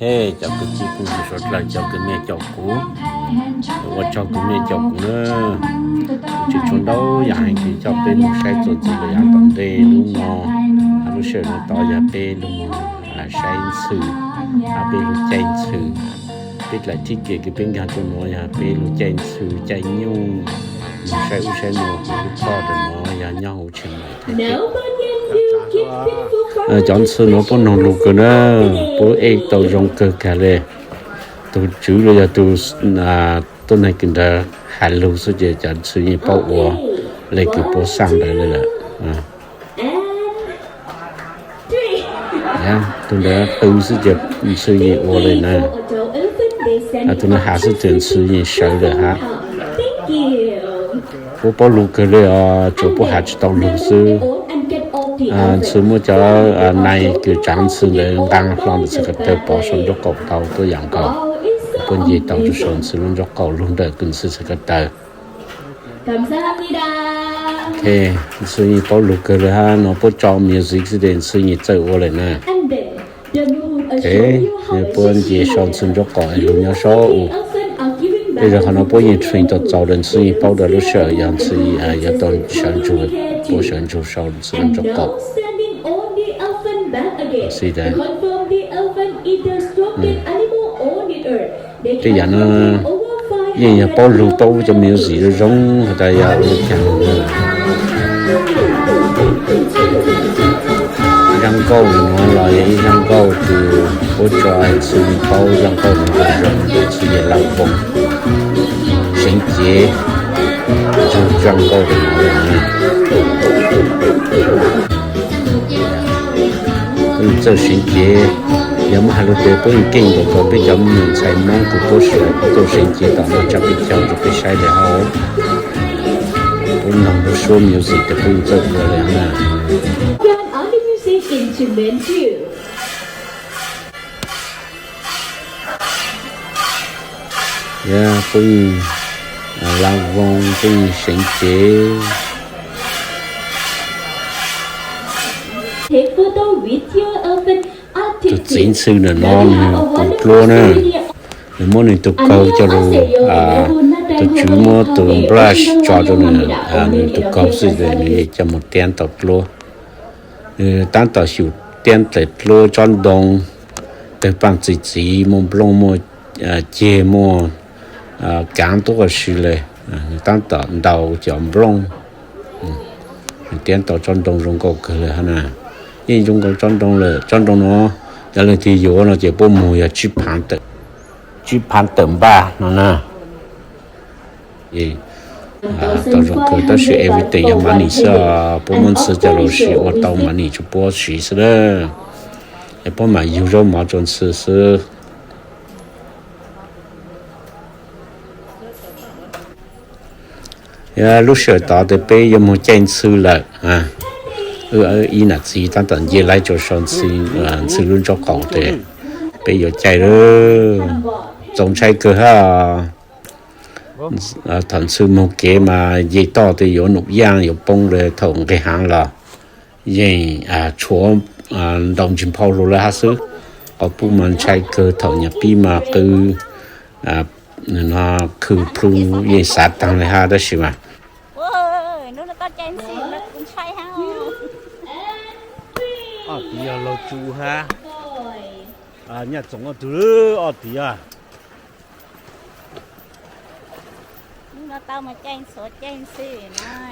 Cov kwv tij phooj ywg suav dlawg, cov kwv mej caum kuv, ua tsaug kwv mej caum kuv na. Kuv tseem tshuav ntau yam heev kws coj peb mus saib txuas ntxiv rua yav tom ntej lub no. Lub sij hawm no tod yog peb lug saib ntxhw, peb lug caij ntxhw. Peb dlaim tib kev kws peb nkaag tuaj nuav yog peb lug caij ntxhw caij nyuj, mus saib ub saib nuav. Kuv lub phoj ntawm nuav yog nyob huv Chiang Mai Thaib teb. Cov ntxhw nuav puab noog lug kawg na, puab ej tau zoo kawg kag le. Tug tswv los yog tug tuab neeg kws nrug has lug xwb ces cov ntxhw yeej paub ua le kws puab xaj ntawd le lawm. Tug ntawd qw xwb ces ntxhw yeej ua le na. Tug no has xwb ces ntxhw yeej sawv lawm hab. Puab paub lug kawg le os, tsuas puab has tsi tau lug xwb. Ntxhw muaj cov nai kws tsaav ntxhw ntawd nqaa hlo ntawm txhais ko taw pov sau nraub qaum tau tuab yaam nkaus. Puab nce tau rua sau ntxhw lub nraub qaum lug ntawm kws ntxhw txhais ko taw. Ntxhw yeej paub lug kawg le hab, no puab tso music xwb ces ntxhw yeej txawj ua lawm na. Puab nce sau ntxhw nraub qaum lug nyob saub u. Tej zaum qhov no puab yeej train tau txaus lawm, ntxhw yeej paub rua lub sij hawm yog ntxhw yuav tau sawv ntsug, puab sawv ntsug sau ntxhw lub nraub qaum. Tej yaam no yeej yog paub lug paub cov music zoo zoo has tas yog ua le caag. Zaaj nkauj no los yog ib zaaj nkauj kws puab tso ntxhw yeej paub, zaaj nkauj no zoo zoo, ntxhw yog Laj Voos, Seev Cev, zaaj nkauj no. Puab txawj Seev Cev, yog muab has lug ces puab yeej keej nkaus rua peb cov me nyuam ntxhais Moob kws puab txawj Seev Cev tom no tsab peb caug rua peb saib le hab. Puab noog lub suab music ces puab yeej txawj ua le na. Yog puab yeej Laj Voos, puab yeej Seev Cev. Tug txiv ntxhw ntawm no nwg puv dluab na, nwg muab nwg tug kaug coj lug, tug tswv muab tug brush tso rua nwg, nwg tug kaug xwb nwg coj moog tiab tau dluab. Nwg taab tom xyum tiab tawm dluab tsob ntoo, tawg paaj txi txiv, muaj nplooj, muaj ceg, muaj kaav tuab si le. Nwg taab tom ntaus cov nplooj, nwg tiab tau tsob ntoo zoo nkauj kawg le hab na. Yeej zoo nkauj tsob ntoo lawm, tsob ntoo no yog leej twg yuav no ces puab moog yog tsib phaav tawm npaj no na. Tau zoo kawg tab sis everything yog money xwb, puab muab ntxhw coj lug siv ua tau money rua puab siv xwb na. Es puab maam yug zaub mov rua ntxhw xwb. Lub sij hawm tod tes peb yuav moog caij ntxhw lawm. Wb ib nam txiv taab tom nce laib rua sau ntxhw lub nraub qaum tes peb yuav caij lawm. Txaus ntshai kawg hab. Thaum ntxhw moog kev mas nce toj tes yuav num yaaj yuav poob le, thaum nqeg haav los yeej tshuav ntaus ntsis nphau lug le hab xwb. Quas puj mas ntshai kawg, thaum nyuam pib mas qw khw plhu yeej xav taag le hab tab sis mas. Ob tis yog laug tsu hab, nyaj txoom ob tug ob tis.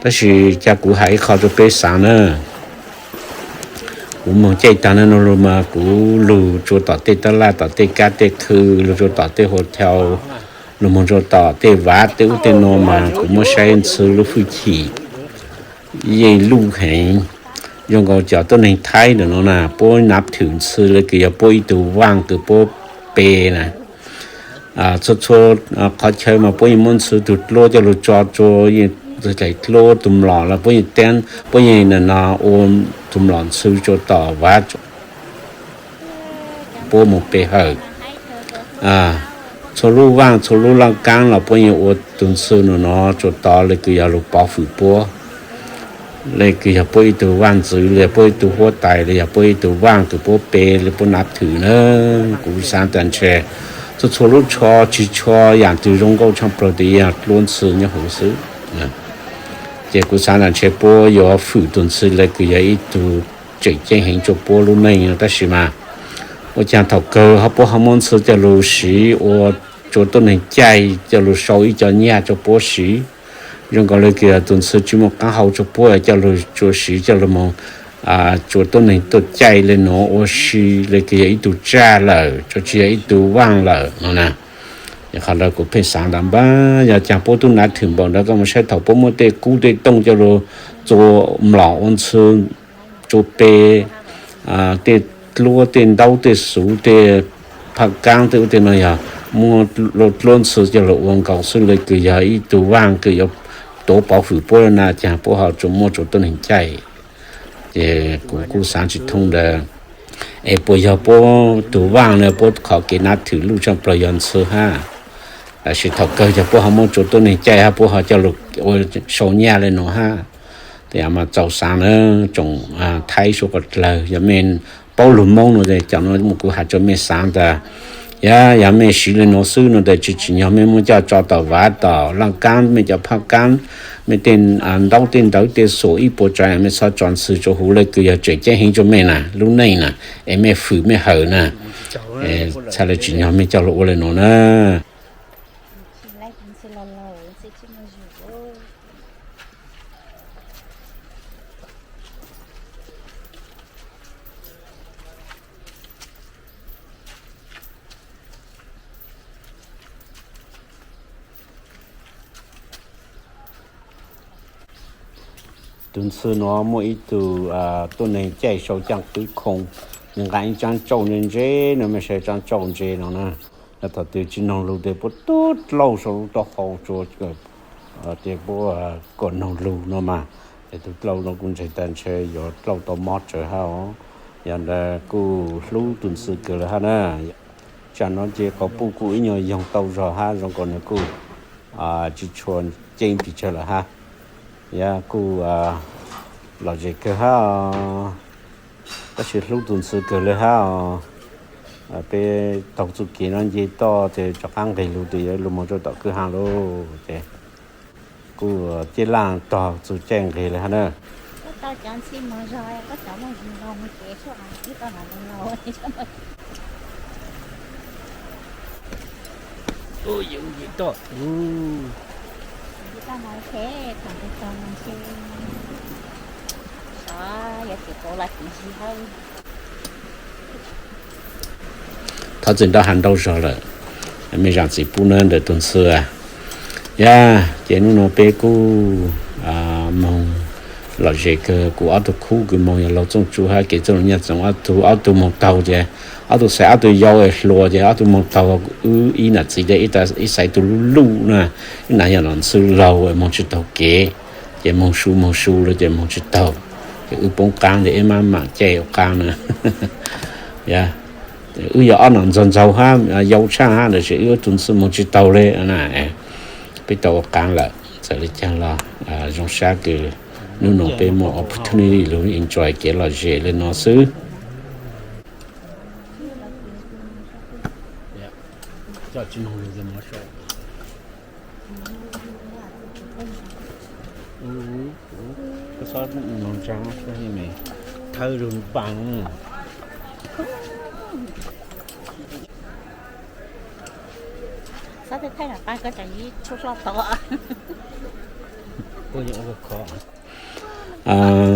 Tab sis ca kuv has ib qho rua peb xaav na. Kuv moog caij taag le nuav lug mas kuv lug tsua tom tej taj laj, tom tej kab tej khw, lug tsua tom tej hotel, lug moog tsua tom tej vav tej ub tej nuav mas kuv muab saib ntxhw lub hwj chim yeej luj heev. Zoo nkaus cov tuab neeg Thaib ntawm nuav na, puab nav thwm ntxhw le kws yog puab ib tug vaaj kws puab pe na. Txhua txhua qhov chaw mas puab yeej muab ntxhw tug dluab coj lug tso tsua, yeej dlaim dluab tug mlom los puab yeej, puab yeej no ua tug mlom ntxhw tsua tom vav puab moog pe hawm. Txhua lub vaaj txhua lub laaj kaab los puab yeej ua tug ntxhw no no tsua tod le kws yog lug pov hwm puab. le kws yog puab ib tug vaaj ntxwv, le puab ib tug huab tais, le yog puab ib tug vaaj kws puab pe, le puab nav thwm na. Kuv xaav tas ntshe txhua txhua lub tsho tsi tsho yaam twg zoo nkauj tshaaj plawg tes yog dluab ntxhw nyob huv xwb. Ces kuv xaav tas ntshe puab yuav fwm tug ntxhw le kws yog ib tug tseem ceeb heev rua puab lub neej no, tab sis mas ua caag thaum kawg ho puab ho muab ntxhw coj lug siv ua tsua tuab neeg caij, coj lug sau ib co nyaj rua puab siv. Zoo nkaus le kws tug ntxhw tsi muaj qaab hau rua puab coj lug tsua siv coj lug moog tsua tuab neeg tuaj caij le nuav ua si le kws yog ib tug tsaj lawm, tsi yog ib tug vaaj lawm no na. Qhov ntawd kuv pheej xaav tas npaab yog caag puab tub nav thwm npaum ntawd, koj moog saib thaum puab muab tej qub tej tooj coj lug txua mlom ua ntxhw, tsua pe, tej dluab tej ntaub tej xuv tej phaj kaab tej ub tej no yog muab dluab ntxhw coj lug ua nkaus xwb le kws yog ib tug vaaj kws yuav tuav pov fwm puab na, caag puab ho tsuas muaj tsua tuab neeg caij. Ces kuv kuj xaav tsi thoob ntawd, es puas yog puab tug vaaj na puab qhov kev nav thwm luj tshaaj plawg yog ntxhw hab, tab sis thaum kawg yog puab ho muab tsua tuab neeg caij hab puab ho coj lug ua sau nyaj le nuav hab. Tes mas txaus xaav na, tsoom Thaib suav qhov dlawg yog mej paub lug Moob no tes cov nuav mus kuv has rua mej xaav tas, yog, yog mej siv le nuav xwb no tes tsi tsim nyog mej muab coj tso tom vav tom laaj kaab, mej cov phaj kaab, mej tej ntaub tej ntawv tej xuam ib puas tsav mej txhob tso ntxhw rua huv le kws yog tseem ceeb heev rua mej na, lub neej na, es mej fwm mej hawm na, txhaj le tsim nyog mej coj lug ua le nuav na. Tug ntxhw nuav muaj ib tug tuab neeg caij sau caaj qwb khoo, nwg nqaa ib tsaab tsauj ntse ntse no, mej saib tsaab tsauj ntse no na. Yog thaum twg tsi noog lug tes puab tuab dlauj sau lub taub hau tsua, tes puab kuas noog lug no mas. Tes tug dlauj no kuj ntseeg tas ntshe yuav dlauj tau mob tsawv hab os. Yog ntawd kuj hlub tug ntxhw kawg lawm hab na. Tsam no ces quas puj kuj ib nyuag yoog tau zog hab, zoo nkaus nws kuj tsi tshua ceeb pes tsawg lawm hab. Yog kuj lom zem kawg hab, tab sis hlub tug ntxhw kawg le hab os. Peb taug txuj kev no nce toj tes rov qaab nqeg lug tes yuav lug moog rua tom kwj ha lawm ces kuj tij laaj tog txug caij nqeg le hab na. Thov txim nrau has nrau zog lawm, mej zaam txim pub na ntawm tug ntxhw. Yog ces nub nua peb kuj moog lom zem kawg, kuv ob tug khub kws moog yog Laug Txooj Tsu hab Kev Txooj Lug Nyaj Txoov ob tug, ob tug moog taug ces ob tug xaiv ob tug yau es hluas ces ob tug moog taug wb ib nam txiv tes ib xaiv tug luj luj na, ib nam yog nam ntxhw laug moog tsi taug kev, ces moog su moog su lawm ces moog tsi taug, ces wb poob qaab tes ib mab maam caij ua qaab na. Wb yog ob nam ntxhw ntxaug hab yau tshaj hab tab sis wb tug ntxhw moog tsi taug le na. Peb tau ua qaab lawm, txawm le caag los zoo sab kws nub nua peb muaj opportunity lug enjoy kev lom zem le no xwb.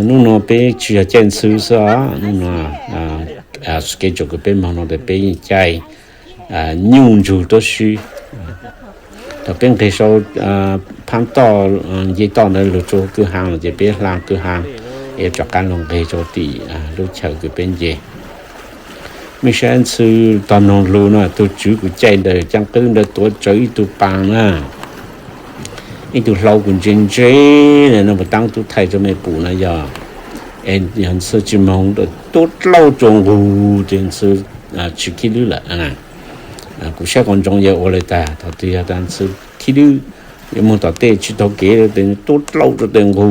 Nub nua peb tsi yog caij ntxhw xwb os, nub nua schedule kws peb moog no tes peb yeej caij nyuj ntsug tuab si. Thaum peb nqeg sau phaab toj nce toj ntawd lug rua kwj ha lawm ces peb hla kwj ha, yuav rov qaab lug nqeg rua tim lub chaw kws peb nce. Mej saib ntxhw tog noog lug no, tug tswv kws caij ntawm caaj qwb ntawd tuav tsawv ib tug paas na, ib tug hlau kws ntse ntse no, puas taab tub thaij rua mej pum na yog, yog ntxhw tsi moog tuab dlauj tsua nqug ces ntxhw tsi khib lwb lawm. Kuv saib quas ntsoov yog ua le taag, thaum twg yog tas ntxhw khib lwb Yuav moog tom tej tsis taug kev, tes tuab dlauj rua tes nqug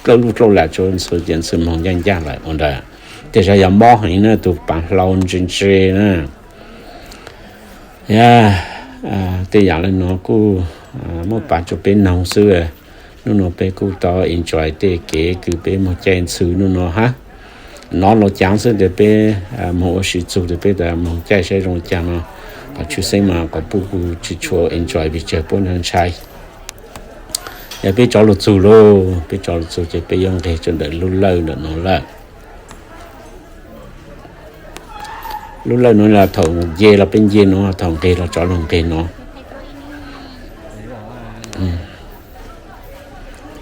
dlawb lub dlauj lam rua Ntxhw ces Ntxhw moog ncaj ncaj lawm ua ntawd. Tej zag yog mob heev na, tug paav hlau ntse ntse na. Tej yaam le nuav kuj muab paav rua peb noog xwb. Nub nuav peb kuj tau enjoy tej kev kws peb moog caij Ntxhw nub nuav hab. Nov lug caav xwb tes peb moog ua si txug tes peb tas moog caij saib zoo caag no. Qhov tshwj xeeb mas quas puj kuj tsis tshua enjoy pes tsawg, puab ntshai. Yog peb rov lug txug lauj, peb rov lug txug ces peb yuav nqeg rua ntawm lub lawj ntawm nuav lawm. Lub lawj nuav los thaum nce los peb nce nuav, thaum nqeg los rov lug nqeg nuav.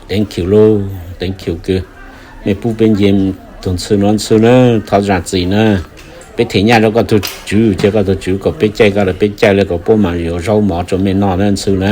Teev khiv lauj, teev khiv kws mej pub peb nce tug Ntxhw nuav Ntxhw na, thov zam txim na. Peb them nyaj rua koj tug tswv, cia koj tug tswv kom peb caij koj lawm peb caij le kom puab mam yuav zaub mov rua mej noj na Ntxhw na.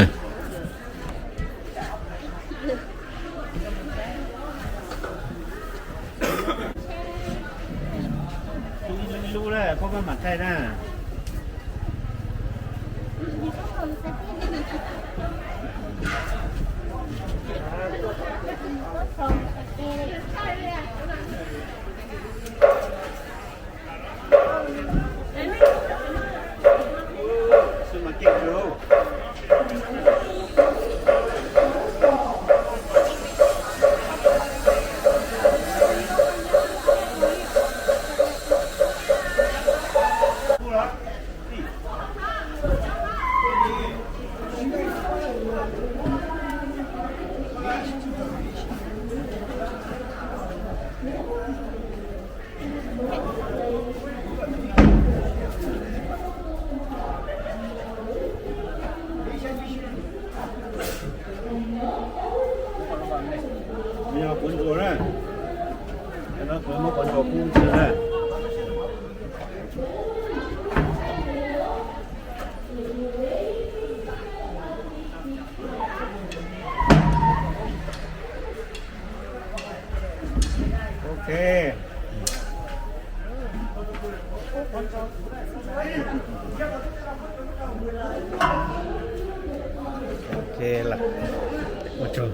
Yog quav ntsuas na, muab quav ntsuas pub Ntxhw na. Ok. Ok lawm. Ua tsaug.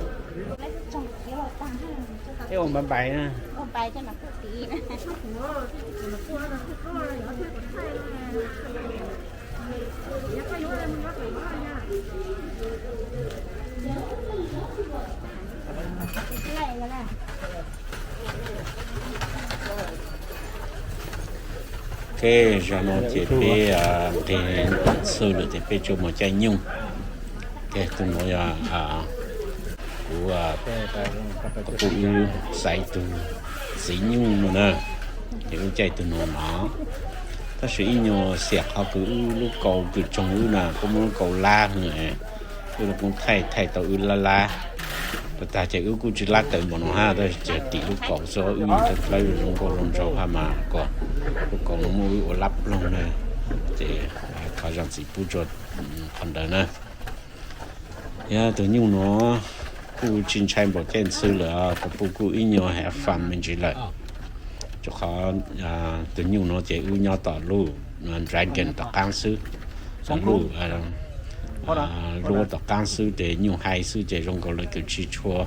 Ib ua npais npais na. Ok, zag no ces peb nqeg Ntxhw lawm ces peb tsuas mus caij nyuj. Ok, tug nuav yog kuv, kuv kuj wb xaiv tug txiv nyuj no na, ces wb caij tug nuav no. Tab sis ib nyuag xiam qhov kws wb lub kaus kws tsoog wb na, kuj muab lub kaus lab, wb los kuj thaij thaij tau wb lab lab. Tag tag ces wb kuj tsis lab tawm npaum no hab, tab sis tim lub kaus xwb, wb yug dawb dawb zoo nkauj zoo nraug hab mas kom lub kaus no muab wb ua lab ploog na. Ces thov zam txim pub rua qhov ntawd na. Yog tug nyuj no kuj tsis ntshai npaum caij Ntxhw lawm, quas puj kuj ib nyuag have fun me ntsis lawm. Rua qhov tug nyuj no ces wb nyob tom lub dragon tom qaab xwb, lub luab tom qaab xwb ces nyuj hais xwb ces zoo nkaus le kws tsis tshua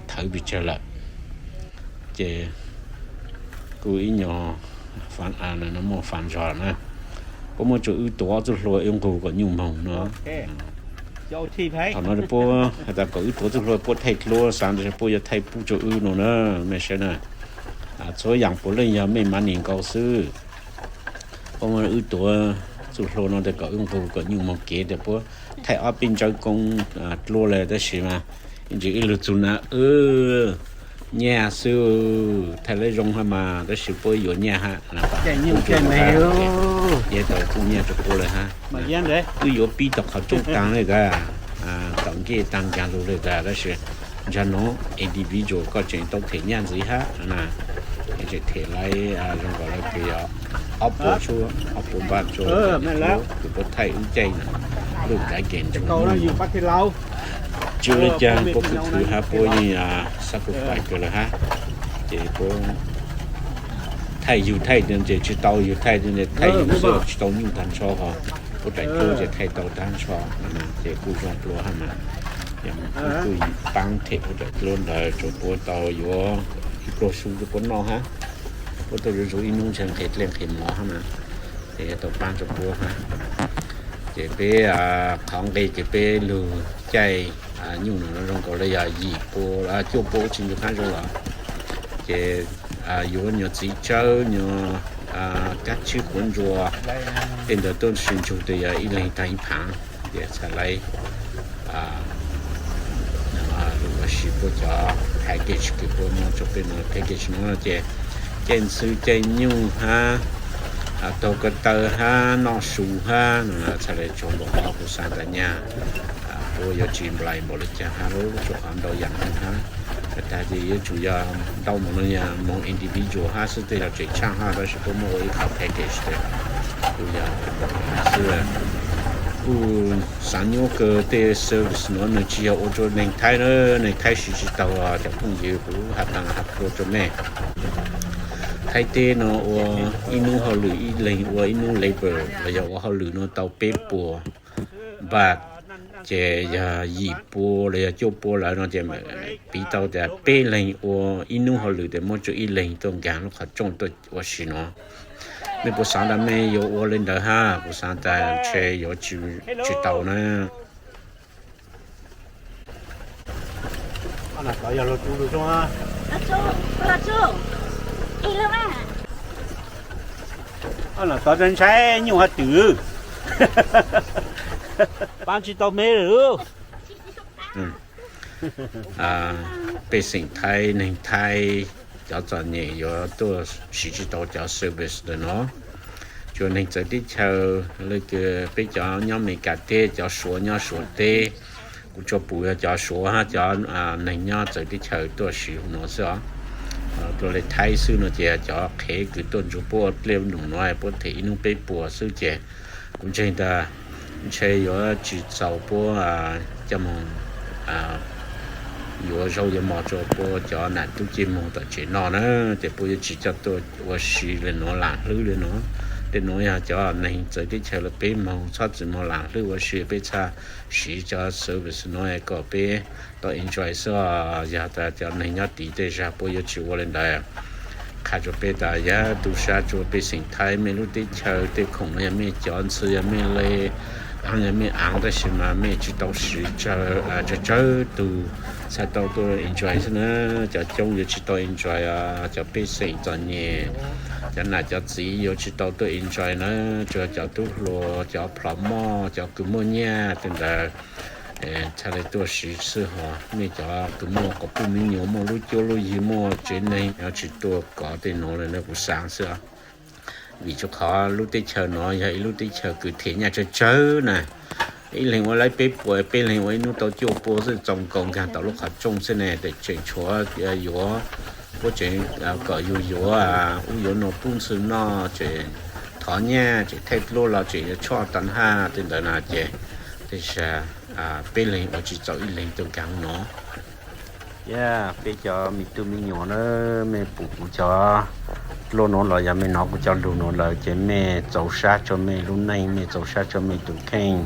thawv pes tsawg lawm. Ces kuj ib nyuag muaj fun zog na. Puab muab rua wb tuav ob txuj hlua wb nqug kom nyuj moog no. Thaum no puab has tas kom wb tuav txuj hlua puab thaij dluab xav tas puab yuav thaij pub rua wb no na, mej saib na. Txhua yaam puav leej yog mej mav nim nkaus xwb. Puab muab wb tuav txuj hlua no tas kom wb nqug kom nyuj moog kev tas puab thaij ob peb ntsawb koob dluab le tab sis mas ib ntsis ib lug txug na, wb nyaj xwb, thaij le zoo hab mas tab sis puab yuav nyaj hab. Yeej tau pub nyaj rua puab le hab. Wb yuav pib tom qhov rooj taag le tas, tom ncej taag nkaag lug le tas, tab sis ntsag nuav individual koj tseem tau them nyaj ntxiv hab na. Tseem them laiv zoo nkaus le kws yog ob puas tsuab, ob puas npaj rua kws puab thaij wb caij na, lub dragon tsi le caag puab khwv khwv hab puab yeej sacrifice kawg le hab. Ces puab thaij yug thaij ces tsis tau, yug thaij thaij yug xwb tsis tau nyuj taag nrho hos. Puab daim duab ces thaij tau tag nrho, ces kuj zoo dua hab mas. Yog kuj paab them puab daim duab ntawd rua puab tau yuav ib pluag su rua puab noj hab. Puab tuaj zuv zuv ib nub ntshe nqhis dlej nqhis mov hab mas, ces yog tau paab rua puab hab. Ces peb qhov nqe kws peb lug caij nyuj nuav zoo nkaus le yog yim pua, cuaj pua ua tsi ncu qab zoo los, ces yuav nyuag txiv tsawb, nyuag kab tswb quav ntsuas, tej ntawd tuaj sis ntsug tes yog ib leeg taag ib phaav, ces txhad laib ua si puab cov package kws puab muab rua peb nuav. Package nuav ces caij ntxhw caij nyuj hab, taug ko taw hab, noj su hab, txhad le tsaug npaum no. Kuv xaav tas nyag puab yuav tsi nplai npaum le caag hab lub, rua qhov ntau yaam hab. Tag ces yuav tsum yog ntau moog no yog moog individual hab xwb, tej yog tseem tshaaj hab, tab sis puab muab ua ib qhov package tes kuj yog xwb. Kuj xaav nyuab kawg tej service nuav, nwg tsi yog ua rua neeg Thaib na, neeg Thaib siv tsi taug. Cov phooj ywg, kuv has tas has rua rua mej, Thaib teb nuav ua ib nub hauj lwm, ib leeg ua ib nub labor los yog ua hauj lwm nuav tau peb puas npaaj, ces yog yim pua los yog cuaj pua lawm no ces piv tau tas peb leeg ua ib nub hauj lwm tes muab rua ib leeg tuaj nkaag lub qhov rooj tuaj ua si nuav. Mej puas xaav tas mej yuav ua le ntawd hab? Kuv xaav tas ntshe yuav tsi tau na. Tod ntshai nyuj hab twm, paab tsi tau mej lawm. Pej xeem Thaib, neeg Thaib, cov txom nyem yuav tuaj siv tsi tau cov service ntawm no. Tsuas neeg txawv teb chaws, le kws peb cov nyob Amelikas teb, cov Suav nyob Suav teb, kuv tsuas pum yog cov Suav hab cov neeg nyob txawv teb chaws tuaj siv huv nuav xwb os. Tuaj le Thaib xwb no ces cov qhev kws tuaj nrug puab ua dlej ua num nuav puab them ib nub peb puas xwb ces kuv ntseeg tas ntshe yuav tsi txaus puab coj moog yuav zaub yuav mov rua puab cov nam tub cej moog tom tsev noj na, ces puab yuav tsi coj tuaj ua si le nuav, laam hlwb le nuav. Tej nuav yog cov neeg txawv teb chaws le peb moog, txhob txwm moog laam hlwb ua si, peb txhaj siv cov service nuav kom peb tau enjoy xwb os. Yog tas cov neeg nyob tid tej zag puab yuav tsi ua le ntawd. Qha rua peb tas yog tu sab rua pej xeem Thaib, mej lub teb chaws tej khoom no yog mej cov, ntxhw yog mej le, aav yog mej aav, tab sis mas mej tsi tau siv tsawg tsawg tug txhaj tau tuaj enjoy xwb na. Cov coob yuav tsi tau enjoy, cov pej xeem txom nyem, cov nam cov txiv yuav tsi tau tuaj enjoy na. Tsuas cov tub hluas, cov plhom moj, cov kws muaj nyaj tej ntawd txhaj le tuaj siv xwb hos. Mej cov kws muaj quas puj me nyuam, muaj lub cuab lub yig, muaj tsev neeg yuav tsi tuaj kov tej nuav le na, kuv xaav xwb. Vim rua qhov lub teb chaws nuav yog ib lub teb chaws kws them nyaj tsawg tsawg na. Ib leeg ua laib peb puas, peb leeg ua ib nub tau cuaj pua xwb, txaus nkaus nkaag tom lub qhov rooj xwb ne, tes tseem tshuav yuav, puab tseem kom yug yuav ub yuav nuav pub ntxhw noj, tseem thov nyaj, tseem thaij dluab los tseem yuav tshoj tas haj tej ntawd na ces tej zag peb leeg ua tsi txaus ib leeg tuaj nkaag no. Yog peb cov me tub me nyuam na, mej pum kuv cov dluab nuav los yog mej nov kuv cov lug nuav lawm ces mej txaus sab rua mej lub neej, mej txaus sab rua mej tus kheej.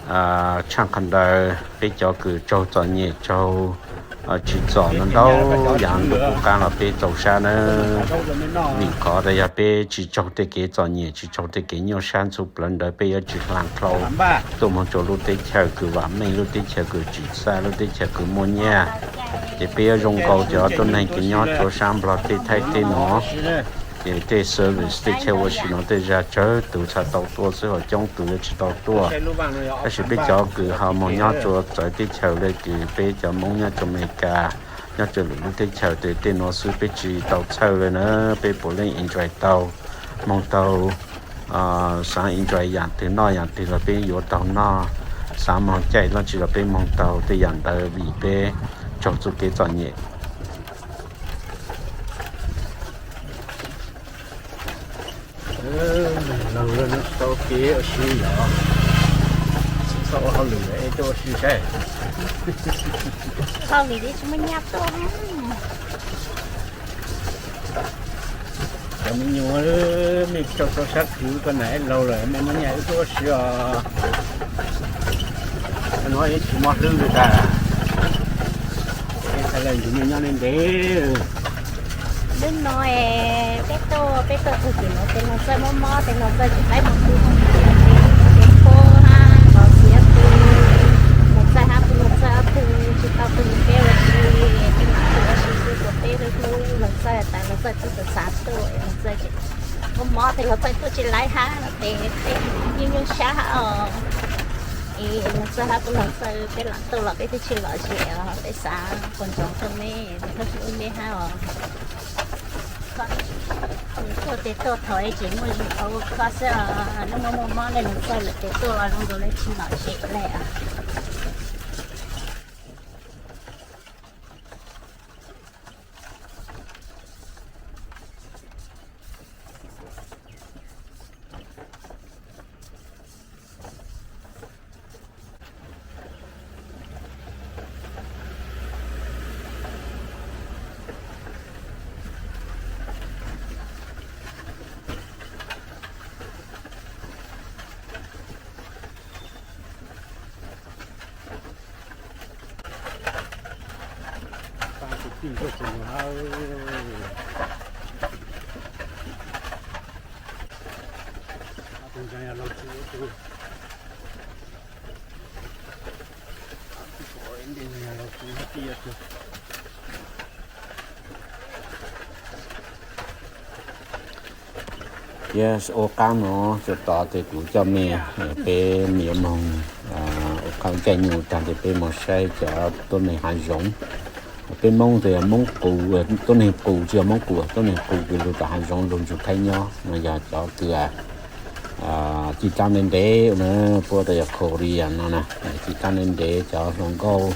Tshaaj qhov ntawd peb cov kws raug txom nyem raug tsim txom no ntau yaam ntuj qub qab los peb txaus sab na. Vim qhov tas yog peb tsis raug tej kev txom nyem, tsis raug tej kev nyuaj sab ntxhov plawv ntawd peb yuav tsis hla dlhau tuaj moog rua lub teb chaws kws vam meej, lub teb chaws kws tsim txaj, lub teb chaws kws muaj nyaj. Ces peb yuav zoo nkaus cov tuab neeg kws nyob rua sab Nplog teb, Thaib teb nuav. Ces tej service, tej chaw ua si nuav tej zag tsawg tug txhaj tau tuaj xwb hos coob tug yuav tsis tau tuaj. Tab sis peb cov kws ho moog nyob rua txawv teb chaws le kws peb cov Moob nyob rua Amelikas, nyob rua lwm lub teb chaws tes tej nuav xwb peb tsis tau txhawj le na. Peb puav leej enjoy tau, moog tau, xaav enjoy yaam twg noj yaam twg los peb yuav taug noj, xaav moog caij dlaab tsi los peb moog taug tej yaam ntawd vim peb raug txuj kev txom nyem. Laug tsis tau kev ua si yog txhob ua hauj lwm, tuaj ua si saib. Hauj lwm tsis muaj nyaj tuaj. Me nyuam, mej tso tso sab khwv koj nam ib laug lawm, mej muab nyaj wb tuaj ua si os. No yeej tsis muaj hlwb li tas. Txhais lawm ntshe mej nyob ntev ntev. Hnub no peb tuaj, peb tuaj txog tim no, tes Nuj Txawj mob mob, tes Nuj Txawj tsis paub mus pw, tes phob hab nqos xiav pw. Nuj Txawj hab pw, Nuj Txawj ob tug tsis tau pw, peb ua si, peb mam pw ua si xwb, peb hlub hlub Nuj Txawj tas Nuj Txawj twb xav xav tuaj, Nuj Txawj mob mob, tes Nuj Txawj tuaj tsis laib hab no, tes peb nyuaj nyuaj sab hab os. Es Nuj Txawj hab pw, Nuj Txawj peb lam tuaj los peb twb tsis lom zem os, peb xav pog ntsoov tuaj mej, hlub hlub mej hab os. Tuaj tes tuaj thaum tseem muaj zis thaum ua koj xwb os, hnub muaj muaj mob ne Nuj Txawj lawm tes tuaj los zoo nkaus li tsis lom zem le os. Pab tus tij tuaj txog no hab. Tus ntseeg yog laug txiv tus. Tus ntseeg yog laug txiv tij yog tus. Thiab ua qab no tso tod ces kuv coj mej, peb mam moog ua qab caij nyoog tag ces peb moog saib cov tuab neeg hav zoov. Peb Moob tes yog Moob qus, tuab neeg qus tsis yog Moob qus, tuab neeg qus kws lug tom hav zoov lug ntsug khaib nyob no yog cov kws cij dlaab ntev ntev na, puab tas yog Korea no na, cij dlaab ntev ntev cov hluas nkauj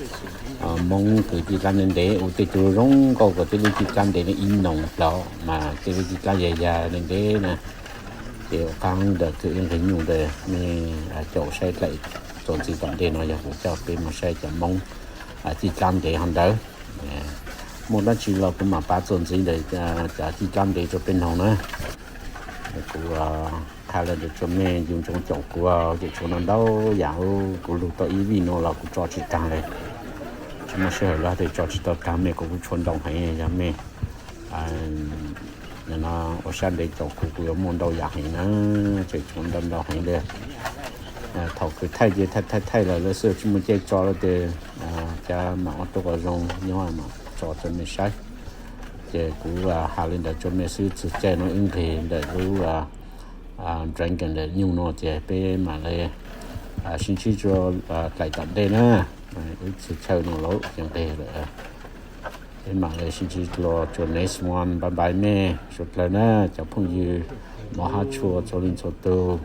Moob kws cij dlaab ntev ntev, ua tej tug zoo nkauj kws tej lub cij dlaab ntev li ib noog plaws mas tej lub cij dlaab yag yag ntev ntev na. Ces ua qab ntawd kws ib nqig nyuj ntawd mej caum saib dlaim txuas ntxiv tom ntej no yog kuv coj peb moog saib cov Moob cij dlaab ntev hov ntawd. Muaj dlaab tsi los kuv mam pab txuas ntxiv ntawm cov cij dlaab ntev rua peb noog na. Kuv qha le ntawd rua mej, yug ntsoov caum kuv, ces tshuav ntau ntau yaam kuv lug tau ib vij no los kuv tso tsis taag le. Tsis muaj sij hawm los tes tso tsis tau taag, mej kuv kuj tshuav ntau heev. Yog mej ua sab ntev caum kuv, kuv yuav muaj ntau yaam heev na, tseem tshuav ntau ntau heev le. Thaum kws thaij ces thaij thaij thaij lawm lawm xwb, tsis muaj caij tso lawm tes ca mam ua tuaj kom zoo nyob mam tso rua mej saib. Ces kuv has le ntawd rua mej xwb, txug caij no wb nqeg ntawm lub Dragon ntawm nyuj no ces peb mam le sib ntsib rua dlaim tom ntej na. Wb txug chaw no lawm ces nqeg lawm. Peb mam le sib ntsib dlua rua next one, bye bye mej suav dlawg na cov phooj ywg mov hab tshua txhua leej txhua tug.